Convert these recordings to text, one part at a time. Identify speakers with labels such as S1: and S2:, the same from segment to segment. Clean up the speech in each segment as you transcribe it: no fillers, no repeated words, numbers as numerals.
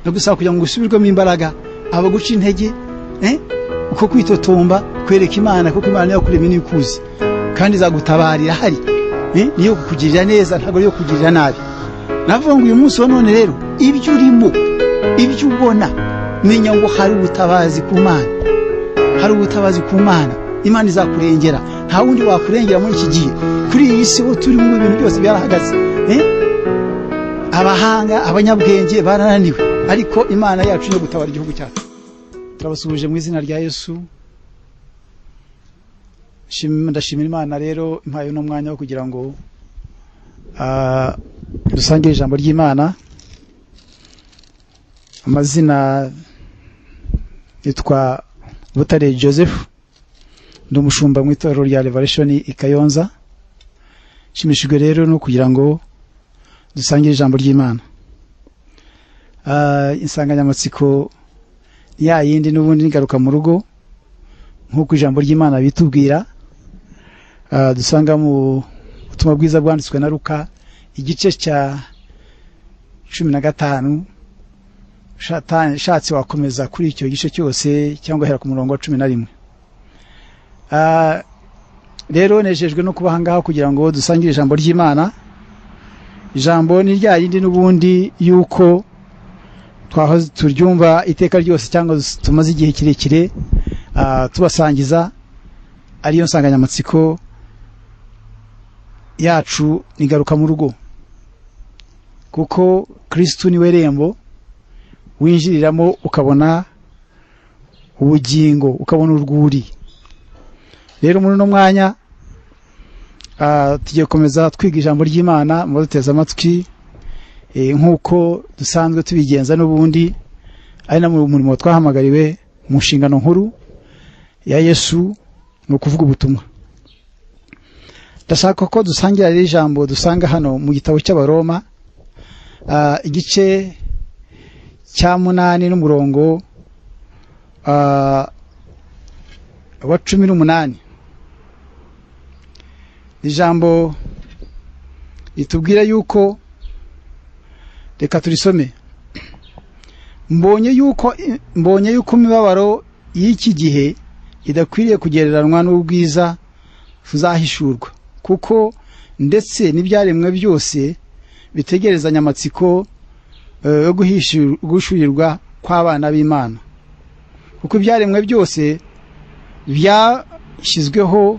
S1: Ndagusaba kugira ngo usubirwemo imbaraga, abaguca intege, uko kwitotomba kwereka Imana, kuko Imana niyo yakuremye, niyo ikuzi kandi izagutabarira hari, niyo kukugirira neza, ntabwo ariyo kukugirira nabi. Navuga ngo uyu munsi wa none rero, ibyo urimo, ibyo ubona, menya ngo hari ubutabazi ku Mana, hari ubutabazi ku Mana. Imana izakurengera, nta wundi wakurengera muri iki gihe. Kuri iyi si ho turimo, ibintu byose byarahagaze. Abahanga, abanyabwenge barananiwe, ariko Imana yacu niyo gutabara igihugu cyacu. Turabasuhuje mu izina rya Yesu. Ndashimira Imana rero impaye uno mwanya wo kugira ngo dusangire ijambo ry'Imana. Amazina yitwa Butare Joseph, ndi umushumba mu itorero rya Revelation i Kayonza. Nshimishijwe rero no kugira ngo dusangire ijambo ry'Imana. Insanganyamatsiko ya yindi n'ubundi nigaruka mu rugo, nk'uko ijambo ry'Imana bitubwira, dusanga mu butumwa bwiza bwanditswe na Luka, igice cya 15. Shatse wakomeza kuri icyo gice cyose cyangwa hera ku murongo wa 11. Rero nejejwe no kuba aha ngaha kugira ngo dusangire ijambo ry'Imana. Ijambo ni rya rindi n'ubundi yuko twahoze turyumva iteka ryose, cyangwa tumaze igihe kirekire tubasangiza, ariyo nsanganyamatsiko yacu, nigaruka mu rugo, kuko Kristu niwe rembo winjiriramo ukabona ubugingo, ukabona urwuri. Rero muri uno mwanya tugiye gukomeza twiga ijambo ry'Imana mu baduteze amatwi, nk'uko dusanzwe tubigenza n'ubundi, ari na mu murimo twahamagariwe mu nshingano nkuru ya Yesu, ni ukuvuga ubutumwa. Ndashaka ko dusangira rero ijambo dusanga hano mu gitabo cy'Abaroma, igice cya 8 n'umurongo wa 18. Ijambo ritubwira yuko, reka turisome: Mbonye yuko imibabaro y'iki gihe idakwiriye kugereranywa n'ubwiza tuzahishurwa, kuko ndetse n'ibyaremwe byose bitegerezanya amatsiko yo guhishurirwa kw'abana b'Imana. Kuko ibyaremwe byose byashyizweho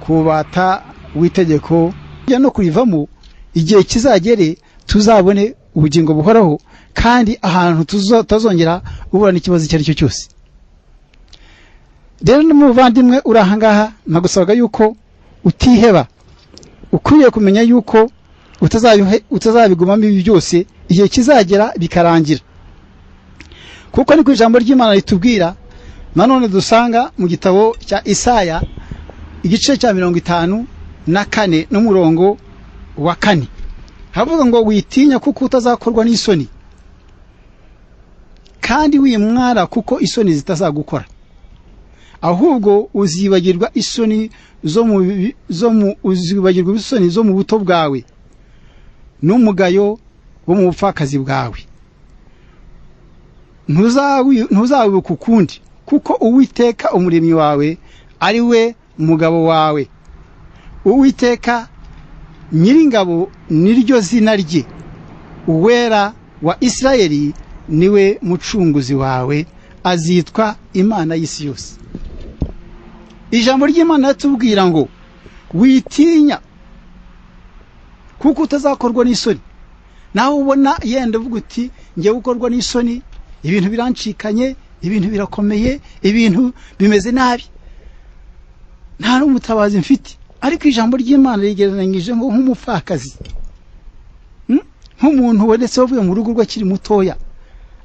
S1: kubata w'itegeko no kurivamo, igihe kizagere tuzabone ubugingo buhoraho, kandi ahantu tutazongera guhura n'ikibazo icyo ari cyo cyose. Rero n'umuvandimwe uri aha ngaha, nagusabaga yuko utiheba. Ukwiriye kumenya yuko utazabigumamo ibi byose, igihe kizagera bikarangira, kuko niko ijambo ry'Imana ritubwira. Nanone dusanga mu gitabo cya Isaya, igice cya 54 n'umurongo wa 4, havuga ngo: "Witinya, kuko utazakorwa n'isoni, kandi wimwara, kuko isoni zitazagukora. Ahubwo uzibagirwa isoni zo mu buto bwawe n'umugayo wo mu bupfakazi bwawe. Ntuzawibuka ukundi, kuko Uwiteka Umuremyi wawe ari we mugabo wawe, Uwiteka Nyiringabo niryo zina rye, Uwera wa Isirayeli niwe Mucunguzi wawe, azitwa Imana y'isi yose." Ijambo ry'Imana ritubwira ngo: "Witinya, kuko utazakorwa n'isoni." Nawe ubona yenda uvuga uti: "Ngiye gukorwa n'isoni, ibintu birancikanye, ibintu birakomeye, ibintu bimeze nabi, nta n'umutabazi mfite." Ariko ijambo ry'Imana rigereranyije ngo nk'umupfakazi, nk'umuntu ndetse wavuye mu rugo rwe akiri mutoya.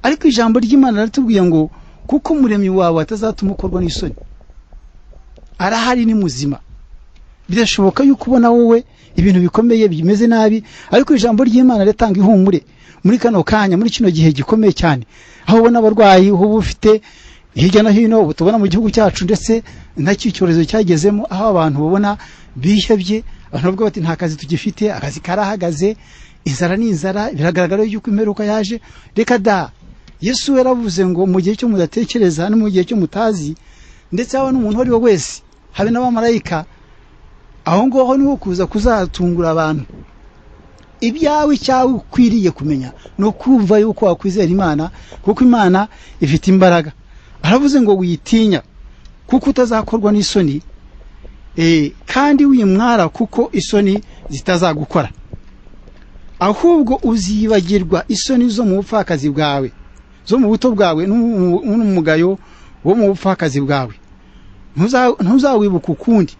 S1: Ariko ijambo ry'Imana riratubwiye ngo: "Kuko Umuremyi wawe atazatuma ukorwa n'isoni." Arahari, ni muzima. Birashoboka yuko ubona wowe ibintu bikomeye, bimeze nabi, ariko ijambo ry'Imana riratanga ihumure muri kano kanya, muri kino gihe gikomeye cyane, aho ubona abarwayi, aho uba ufite hirya no hino, ubu tubona mu gihugu cyacu ndetse nacyo icyorezo cyagezemo, aho abantu babona bihebye, abantu bavuga bati: "Nta kazi tugifite, akazi karahagaze, inzara ni inzara, biragaragara yuko imperuka yaje." Reka da! Yesu yaravuze ngo mu gihe cyo mudatekereza no mu gihe cyo mutazi, ndetse haba n'umuntu uwo ari we wese, habe n'abamarayika, aho ngaho niho kuza kuzatungura abantu. Ibyawe cyawe ukwiriye kumenya ni ukumva yuko wakwizera Imana, kuko Imana ifite imbaraga. Aravuze ngo witinya kuko utazakorwa n'isoni, kandi wimwara kuko isoni zitazagukora, ahubwo uzibagirwa isoni zo mu bupfakazi bwawe, zo mu buto bwawe n'umugayo wo mu bupfakazi bwawe, ntuzawibuka ukundi.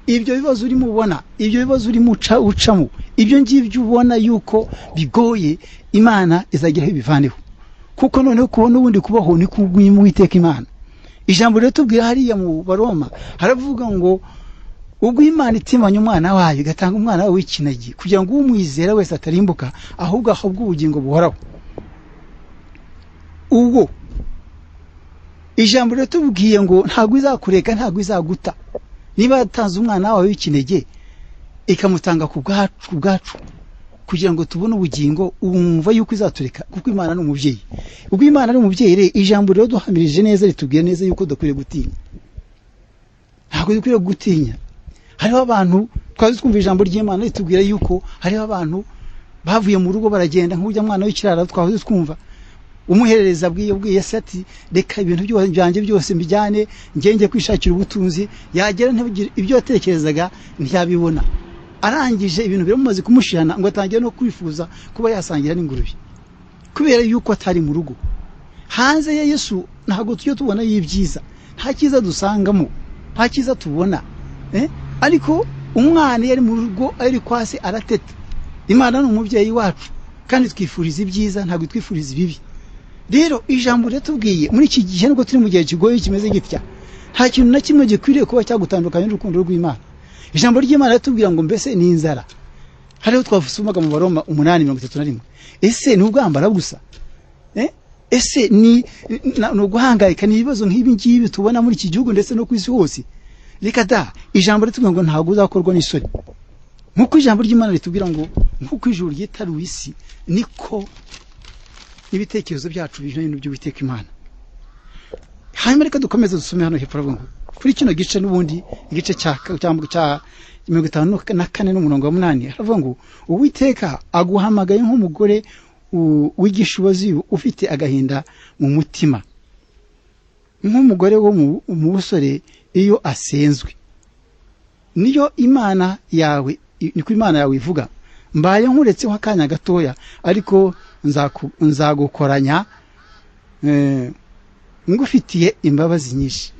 S1: Ibyo bibazo urimo ubona, ibyo bibazo urimo ucamo, ibyo ngibyo ubona yuko bigoye, Imana izageraho ibivaneho, kuko noneho kubona ubundi kubaho ni kubw'Uwiteka Imana. Ijambo rero tubwira hariya mu Baroma haravuga ngo ubwo Imana itimanya umwana wayo igatanga umwana wayo w'ikinege kugira ngo umwizera wese atarimbuka ahubwo ahabwe ubugingo buhoraho. Ubwo ijambo rero tubwiye ngo ntabwo izakureka, ntabwo izaguta. Niba yatanze umwana wawe w'ikinege ikamutanga ku bwacu kugira ngo tubone ubugingo, wumva yuko izatureka, kuko Imana ni umubyeyi. Ubwo Imana ari umubyeyi rero, ijambo rero duhamirije neza ritubwira neza yuko dukwiriye gutinya. Ntabwo dukwiriye gutinya. Hariho abantu twazi twumva ijambo ry'Imana ritubwira yuko hariho abantu bavuye mu rugo baragenda, nk'urya mwana w'ikirara twahoze twumva umuherereza abwiye se ati reka ibintu byanjye byose mbijyane ngenge kwishakira ubutunzi. Yagera ibyo yatekerezaga ntiyabibona, arangije ibintu biramumaze kumushirana ngo atangiye no kwifuza kuba yasangira n'ingurube kubera yuko atari mu rugo. Hanze ya Yesu ntabwo tujya tubona y'ibyiza, nta cyiza dusangamo, nta cyiza tubona, ariko umwana yari mu rugo ari kwa se arateta. Imana ni umubyeyi wacu kandi twifuriza ibyiza, ntabwo twifuriza ibibi. Rero ijambo riratubwiye muri iki gihe, nubwo turi mu gihe kigoye kimeze gitya, nta kintu na kimwe gikwiriye kuba cyagutandukanya n'urukundo rw'Imana. Ijambo ry'Imana riratubwira ngo mbese ni inzara. Hariho twavusumaga mu Baroma 8:31. Ese ni ubwambara gusa? Ese ni uguhangayika, ni ibibazo nk'ibi ngibi tubona muri iki gihugu ndetse no ku isi hose? Reka da, ijambo ritubwira ngo ntabwo uzakorwa n'isoni. Nkuko ijambo ry'Imana ritubwira ngo nkuko ijuru ryitaruye isi, niko ibitekerezo byacu bijanye n'ibyo Imana. Hanyuma reka dukomeze dusome hano hepfo, aravuga ngo kuri kino gice n'ubundi igice cya 54 n'umurongo wa 8, aravuga ngo Uwiteka aguhamagaye nk'umugore w'igishubazi ufite agahinda mu mutima, nk'umugore wo mu busore iyo asenzwe. Niyo Imana yawe, niko Imana yawe ivuga, mbaye nkuretseho akanya gatoya, ariko nzagukoranya ngufitiye imbabazi nyinshi.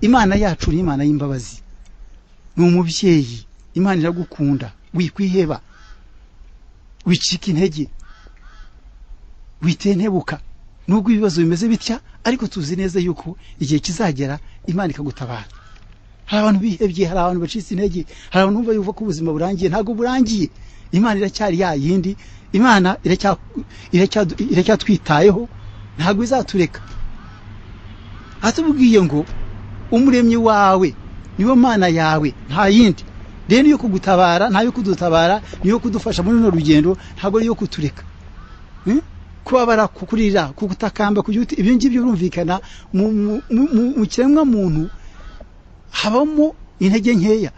S1: Imana yacu ni Imana y'imbabazi, ni umubyeyi. Imana iragukunda, wikwiheba, wicika intege, witentebuka. Nubwo ibibazo bimeze bitya, ariko tuzi neza yuko igihe kizagera Imana ikagutabara. Hari abantu bihebye, hari abantu bacitse intege, hari abantu bumva yuko ubuzima burangiye. Ntabwo burangiye, Imana iracyari ya yindi, Imana iracyatwitayeho, ntabwo izatureka. Atubwiye ngo umuremyi wawe niwe Mana yawe, nta yindi. Rero niyo kugutabara, ntayo kudutabara, niyo kudufasha muri runo rugendo, ntabwo ariyo kutureka. Kubabara, kukurira, kugutakamba, kugira ibyo ngibyo birumvikana mu kiremwa muntu habamo intege nkeya,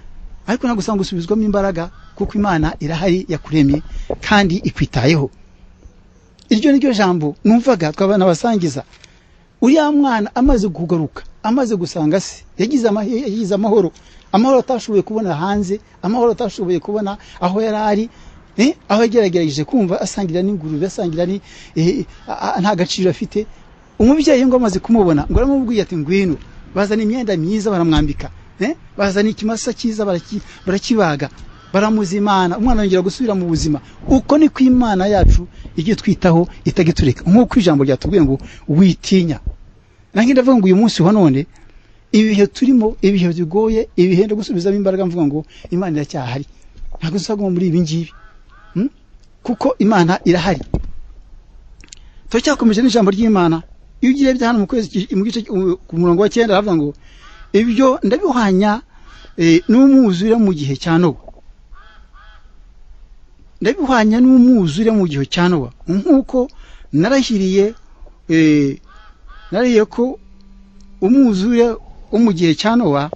S1: ariko ntabwo usanga usubizwamo imbaraga, kuko Imana irahari yakuremye kandi ikwitayeho. Iryo niryo jambo numvaga twabana basangiza. Uriya mwana amaze kugaruka, amaze gusanga se, yagize amahoro, amahoro atashoboye kubona hanze, amahoro atashoboye kubona aho yari ari, aho yagerageje kumva asangira n'ingurube, asangira ni nta gaciro afite. Umubyeyi ngo amaze kumubona ngo aramubwiye ati ngwino, bazana imyenda myiza baramwambika, bazana ikimasa cyiza barakibaga, baramuzimana, umwana yongera gusubira mu buzima. Uko niko Imana yacu ijye twitaho itagitureka. Nkuko ijambo ryatubwiye ngo witinya. Nanjye ndavuga ngo uyu munsi wa none, ibihe turimo, ibihe bigoye, ibihe ndo gusubizamo imbaraga, mvuga ngo Imana iracyahari, ntabwo tuzaguma muri ibi ngibi, kuko Imana irahari. Turacyakomeje n'ijambo ry'Imana. Iyo ugiye hano mu kwezi mu gice ku murongo wa 9 aravuga ngo ibyo ndabihwanya n'umwuzure mu gihe cya Nowa. Ndabihwanya n'umwuzure mu gihe cya Nowa, nkuko narahiriye nariye ko umwuzure wo mu gihe cya Nowa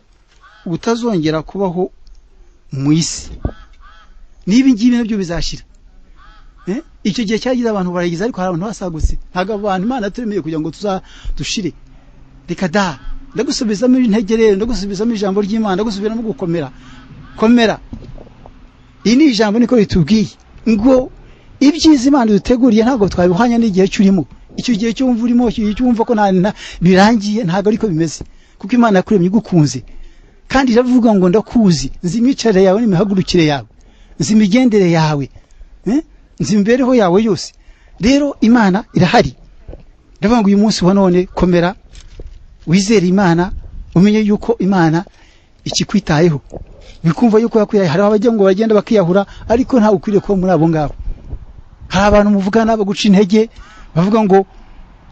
S1: utazongera kubaho mu isi, n'ibi ngibi nabyo bizashira. Icyo gihe cyagize abantu baragize, ariko hari abantu basagutse. Ntabwo abantu Imana yaturemeye kugira ngo tuzadushire. Reka da, ndagusubizamo intege rero, ndagusubizamo ijambo ry'Imana, ndagusubiramo gukomera. Komera. Iyi ni ijambo niko ritubwiye ngo ibyiza Imana duteguriye ntabwo twabihwanya n'igihe cyurimo. Icyo gihe cyumva urimo, icyo gihe cyumva ko birangiye, ntabwo ariko bimeze, kuko Imana yakuremye igukunze, kandi iravuga ngo ndakuzi, nzi imyicarire yawe n'imihagurukire yawe, nzi imigendere yawe, nzi imibereho yawe yose. Rero Imana irahari. Ndavuga ngo uyu munsi wa none komera, wizere Imana, umenye yuko Imana ikikwitayeho, bikumva yuko yakwihaye. Hari abajya ngo bagenda bakiyahura, ariko ntawe ukwiriye kuba muri abo ngabo. Hari abantu muvugana baguca intege, bavuga ngo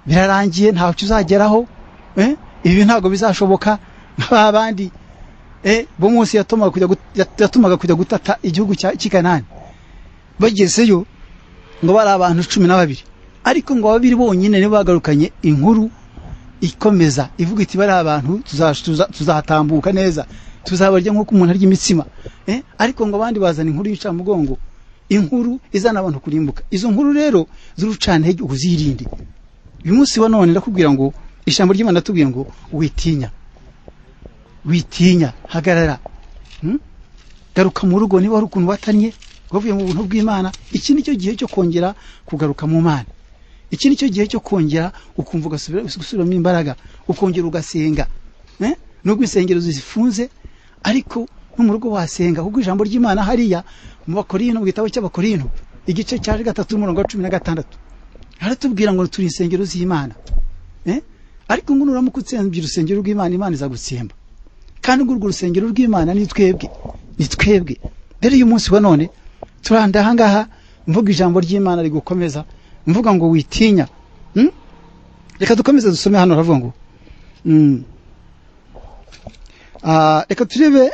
S1: birarangiye, ntacyo uzageraho, ibi ntabwo bizashoboka, nk'aba bandi bo Mose yatumaga kujya gutata igihugu cy'i Kanani. Bagezeyo ngo bari abantu 12, ariko ngo babiri bonyine nibo bagarukanye inkuru ikomeza ivuga iti bari abantu tuzatambuka neza, tuzabarya nk'uko umuntu arya imitsima. Ariko ngo abandi bazana inkuru y'incamugongo, inkuru izana abantu kurimbuka. Izo nkuru rero z'urucantege uzirinde. Uyu munsi wa none ndakubwira ngo ijambo ry'Imana natubwiye ngo witinya, witinya, hagarara, garuka mu rugo. Niba wari ukuntu watannye wavuye mu buntu bw'Imana, iki nicyo gihe cyo kongera kugaruka mu Mana. Iki nicyo gihe cyo kongera ukumva gusubiramo imbaraga, ukongera ugasenga. Nubwo insengero zifunze, ariko no mu rugo wasenga, kuko ijambo ry'Imana hariya mu Bakorinto, mu gitabo cy'Abakorinto igice cya 3 umurongo wa 16, haratubwira ngo turi insengero z'Imana. Ariko ngo nuramuka utsembye urusengero rw'Imana, Imana izagutsemba. Kandi ngo urwo rusengero rw'Imana ni twebwe, ni twebwe. Rero uyu munsi wa none turanda aha ngaha mvuga ijambo ry'Imana rigukomeza, mvuga ngo witinya. Reka dukomeze dusome hano, haravuga ngo reka turebe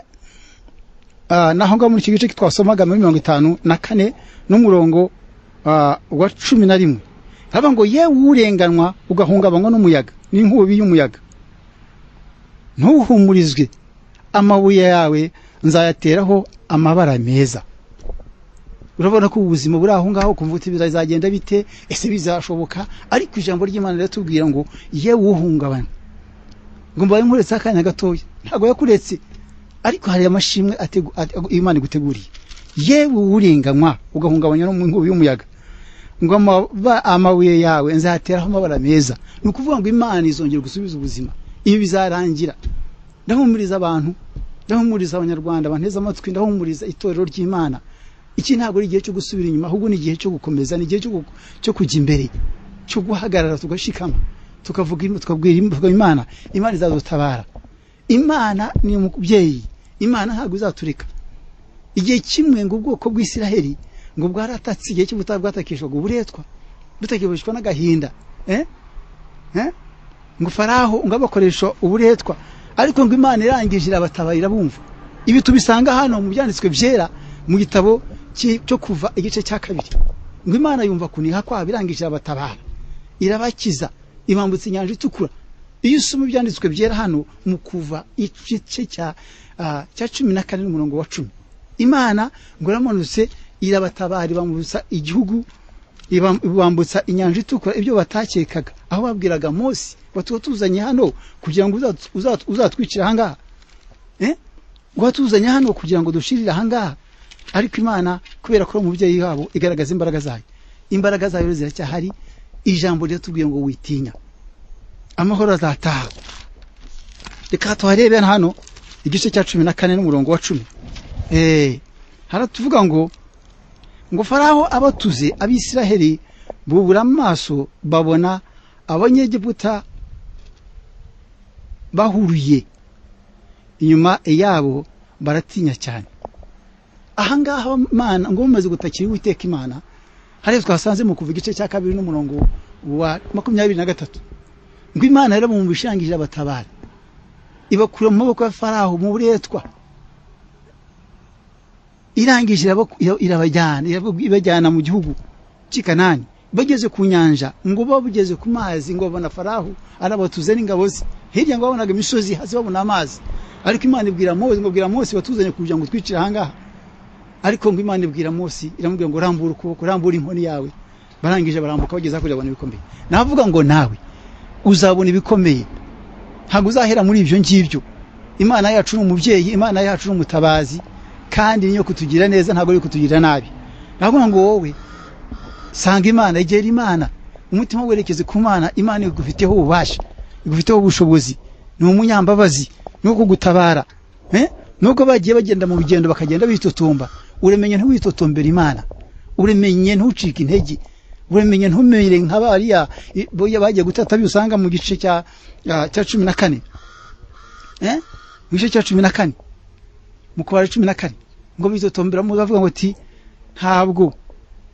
S1: naho ngaho muri iki gice twasomaga muri 54 n'umurongo wa 11, haravuga ngo yewe urenganwa ugahungabanywa n'umuyaga n'inkubi y'umuyaga, ntuhumurizwe, amabuye yawe nzayateraho amabara meza. Urabona ko ubuzima buri aho ngaho, kumva uti bizagenda bite, ese bizashoboka? Ariko ijambo ry'Imana riratubwira ngo yewe uhungabana, ngo mbaye nkuretse akanya gatoya. Ntabwo yakuretse, ariko hari amashimwe Imana iguteguriye. Yewe urenganwa ugahungabanya n'inkubi y'umuyaga, ngo amabuye yawe nzateraho amabara meza. Ni ukuvuga ngo Imana izongera gusubiza ubuzima, ibi bizarangira. Ndahumuriza abantu, ndahumuriza Abanyarwanda banteze amatwi, ndahumuriza itorero ry'Imana. Iki ntabwo ari igihe cyo gusubira inyuma, ahubwo ni igihe cyo gukomeza, ni igihe cyo kujya imbere, cyo guhagarara tugashikama, tukavuga, tukabwira Imana, Imana izadutabara. Imana ni umubyeyi, Imana ntabwo izatureka. Igihe kimwe ngo ubwoko bw'Isiraheli ngo bwaratatse, igihe cy'ubutayu bwatakishwaga uburetwa, butakishwa n'agahinda, ngo Faraho ngo abakoresha uburetwa, ariko ngo Imana irangije irabatabara, irabumva. Ibi tubisanga hano mu byanditswe byera mu gitabo cyo Kuva igice cya 2, ngo Imana yumva kuniha kwabo, irangije irabatabara, irabakiza, ibambutsa inyanja itukura. Iyo usoma ibyanditswe byera hano mu Kuva igice cya 14 n'umurongo wa 10, Imana ngo iramanutse irabatabara, ibambutsa igihugu, ibambutsa inyanja itukura, ibyo batakekaga. Aho babwiraga Mose batuba tuzanye hano kugira ngo uzatwicira aha ngaha, watuzanye hano kugira ngo dushirire aha ngaha. Ariko Imana kubera ko umubyeyi wabo igaragaza imbaraga zayo, imbaraga zayo ziracyahari. Ijambo riratubwiye ngo witinya, amahoro azataha. Reka tuharebe hano igice cya 14 n'umurongo wa 10. Haratuvuga ngo Faraho abatuze Abisiraheli bubura amaso, babona Abanyegiputa bahuruye inyuma yabo, baratinya cyane. Aha ngaha Imana ngo bamaze gutakira Uwiteka Imana, hari twasanze mu Kuva igice cya 2 n'umurongo wa 23, ngo Imana yarabumva irangije abatabara, ibakura mu maboko ya Faraho mu buretwa, irangije irabajyana, ibajyana mu gihugu cy'i Kanani. Bageze ku nyanja, ngo babugeze ku mazi, ngo babona Farawo arabatuze n'ingabo ze. Hirya ngo babonaga imisozi, hasi babona amazi. Ariko Imana ibwira Mose, ngo bwira Mose watuzanye kugira ngo twicire ahangaha. Ariko ngo Imana ibwira Mose, iramubwira ngo rambura ukuboko, rambura inkoni yawe. Barangije barambuka, bageze hakurya babona ibikomeye. Navuga ngo nawe uzabona ibikomeye, ntabwo uzahera muri ibyo ngibyo. Imana yacu ni umubyeyi, Imana yacu ni umutabazi, kandi niyo kutugira neza, ntabwo ari kutugira nabi. Navuga ngo wowe sanga Imana, egera Imana, umutima werekeze ku Mana. Imana igufiteho ububasha, igufiteho ubushobozi, ni umunyambabazi, ni uwo kugutabara. Nubwo bagiye bagenda mu rugendo bakagenda bitotomba, uremenye ntiwitotombere Imana, uremenye ntucike intege, uremenye ntumere nka bariya bagiye gutata usanga mu gice cya 14. Mu gice cya 14, mu kubara 14, ngo bitotombera bavuga ngo ati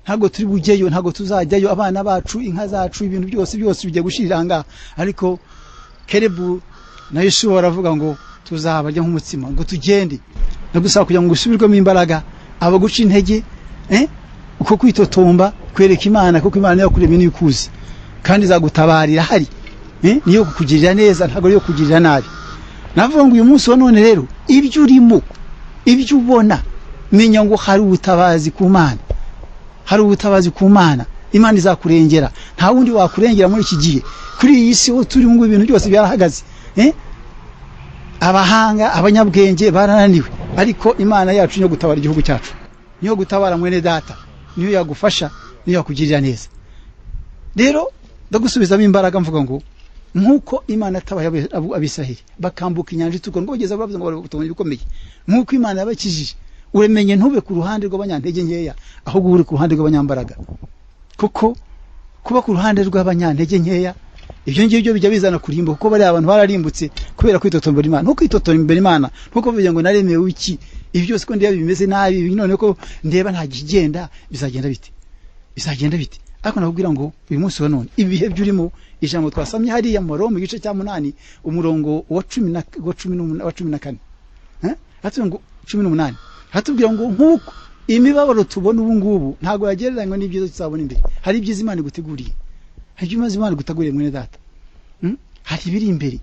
S1: ntabwo turi bugeyo, ntabwo tuzajyayo, abana bacu, inka zacu, ibintu byose byose bijya gushirira ahangaha. Ariko Kalebu na Yoshuwa baravuga ngo tuzabarya nk'umutsima, ngo tugende. Ndagusaba kugira ngo usubirwemo imbaraga, abaguca intege, uko kwitotomba kwereka Imana, kuko Imana niyo yakuremye niyo ikuzi, kandi izagutabarira hari, niyo kukugirira neza, ntabwo ariyo kukugirira nabi. Navuga ngo uyu munsi wa none rero, ibyo urimo, ibyo ubona, menya ngo hari ubutabazi ku Mana, hari ubutabazi ku Mana. Imana izakurengera, nta wundi wakurengera muri iki gihe. Kuri iyi si ho turi ngo ibintu byose byarahagaze, abahanga, abanyabwenge barananiwe, ariko Imana yacu niyo gutabara igihugu cyacu, niyo gutabara mwene data, niyo yagufasha, niyo yakugirira neza. Rero ndagusubizamo imbaraga mvuga ngo nkuko Imana yatabaye Abisiraheli bakambuka inyanja itukura, ngo bageze bavuze ngo bari ibikomeye, nkuko Imana yabakijije, uremenye ntube ku ruhande rw'abanyantege nkeya, ahubwo uri ku ruhande rw'abanyambaraga. Kuko kuba ku ruhande rw'abanyantege nkeya, ibyo ngibyo bijya bizana kurimba, kuko bari abantu bararimbutse kubera kwitotombera Imana. Ntuko kwitotombera Imana, ntuko bivuga ngo naremewe iki, ibi byose ko ndeba bimeze nabi, none ko ndeba nta kigenda, bizagenda bite? Bizagenda bite? Ariko nakubwira ngo uyu munsi wa none, ibihe byurimo, ijambo twasamye hariya mu Roma igice cya 8 umurongo wa 14, hatubwira ngo 18, hatubwira ngo nkuko imibabaro tubona ubu ngubu ntago yagereranywa n'ibyiza tuzabona imbere. Hari ibyiza Imana iguteguriye, hari ibyiza Imana iguteguriye mwene data, hari ibiri imbere.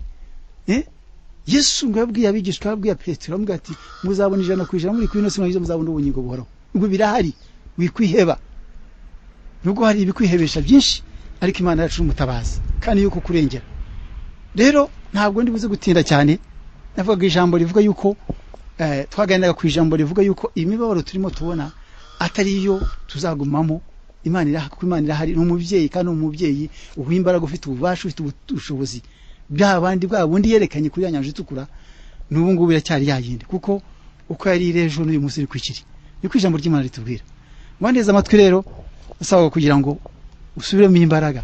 S1: Yesu ngo yabwiye abigishwa, yabwiye Petero, amubwira ati muzabona 100% muri kuri ino si, muzabona ubugingo buhoraho. Ngo birahari, wikwiheba. Nubwo hari ibikwihebesha byinshi, ariko Imana yacu n'umutabazi kandi yuko kurengera. Rero ntabwo ndi buze gutinda cyane, navuga ijambo rivuga yuko twaganiraga ku ijambo rivuga yuko imibabaro turimo tubona atari yo tuzagumamo. Imana irahari, kuko Imana irahari, ni umubyeyi, kandi umubyeyi uhimbaraga, ufite ububasha, ufite ubushobozi. Bya bandi bwa bundi yerekanye kuri ya nyanja itukura, n'ubu ngubu iracyari yayindi, kuko uko yari irejo n'uyu munsi iri kwikiri. Niko ijambo ry'Imana ritubwira. Mwandeze amatwi rero, asaba kugira ngo usubiremo imbaraga.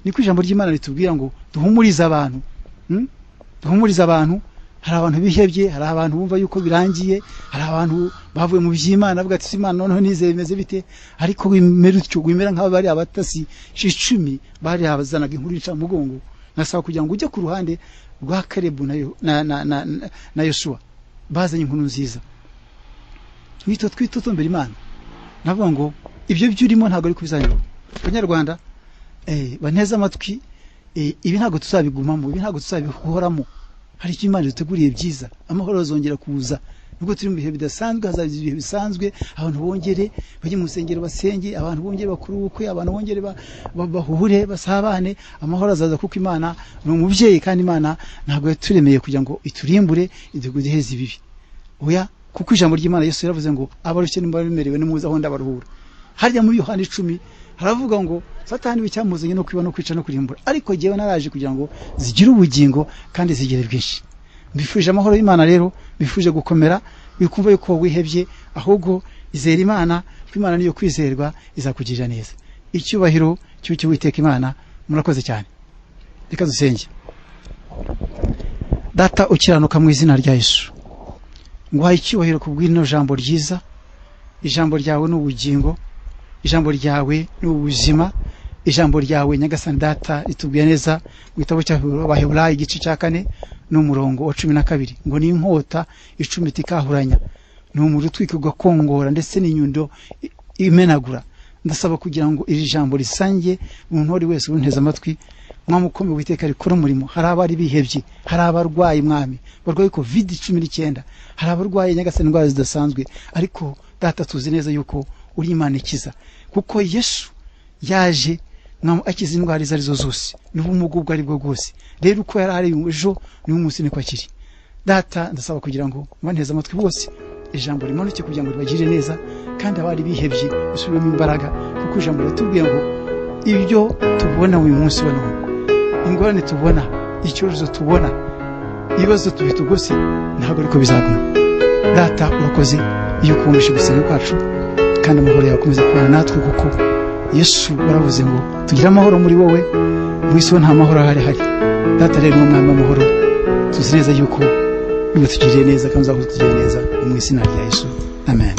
S1: Niko ijambo ry'Imana ritubwira ngo duhumurize abantu. Duhumurize abantu. Hari abantu bihebye, hari abantu bumva yuko birangiye, hari abantu bavuye mu by'Imana bavuga ati Imana noneho nizeye bimeze bite, ariko wimera utyo, wimera nk'aba bari abatasi 10 bari abazanaga inkuru ica mugongo. Nasaba kugira ngo ujye ku ruhande rwa Kalebu na Yosuwa, bazanye inkuru nziza. Twitotombera Imana. Navuga ngo ibyo byurimo ntabwo ari kubizanyura. Abanyarwanda banteze amatwi, ibi ntabwo tuzabigumamo, ibi ntabwo tuzabihoramo. Hari icyo Imana iduteguriye byiza, amahoro azongera kuza. Nubwo turi mu bihe bidasanzwe, hazaza ibihe bisanzwe, abantu bongere bajye mu rusengero basenge, abantu bongere bakore ubukwe, abantu bongere bahure basabane, amahoro azaza, kuko Imana ni umubyeyi, kandi Imana ntabwo yaturemeye kugira ngo iturimbure, iduheze ibibi. Oya, kuko ijambo ry'Imana Yesu yaravuze ngo abarushye n'abaremerewe nimuze aho ndabaruhura. Harya muri Yohana 10 haravuga ngo Satani wicyamuzanye no kwiba no kwica no kurimbura, ariko jyewe naraje kugira ngo zigire ubugingo kandi zigire bwinshi. Mbifuje amahoro y'Imana rero, mbifuje gukomera, wikumva yuko wihebye, ahubwo izera Imana, kuko Imana niyo kwizerwa, izakugirira neza. Icyubahiro cy'Uwiteka Imana. Murakoze cyane. Reka dusenge. Data ukiranuka, mu izina rya Yesu, nguhaye icyubahiro ku bw'ino jambo ryiza. Ijambo ryawe ni ubugingo, ijambo ryawe ni ubuzima, ijambo ryawe Nyagasani Data ritubwiye neza mu gitabo cy'Abaheburayo igice cya 4 n'umurongo wa 12, ngo ni inkota icumita ikahuranya, ni umuriro utwika ugakongora, ndetse n'inyundo imenagura. Ndasaba kugira ngo iri jambo risange umuntu uwo ari wese unteze amatwi. Mwami ukomeye, Uwiteka rikora umurimo. Hari abari bihebye, hari abarwayi, Mwami, barwaye COVID-19, hari abarwaye, Nyagasani, indwara zidasanzwe. Ariko Data, tuzi neza yuko uri Imana ikiza, kuko Yesu yaje, Mwami, akiza indwara izo arizo zose n'ubumuga ubwo ari bwo bwose. Rero uko yari ari ejo, n'uyu munsi niko akiri. Data, ndasaba kugira ngo mubanteze amatwi bose ijambo rimanuke kugira ngo ribagirire neza, kandi abari bihebye basubiremo imbaraga, kuko ijambo riratubwiye ngo ibyo tubona uyu munsi wa none, ingorane tubona, icyorezo tubona, ibibazo tubitugose, ntabwo ariko bizaguma. Data, urakoze iyo ukumvishe gusenga kwacu, kandi amahoro yawe akomeza kubana natwe, kuko Yesu waravuze ngo tugire amahoro muri wowe. Mu isi ho nta mahoro ahari hari. Data rero, ni umwami w'amahoro. Tuzi neza yuko niba tugiriye neza kandi uzahora utugiriye neza. Mu izina rya Yesu, amen.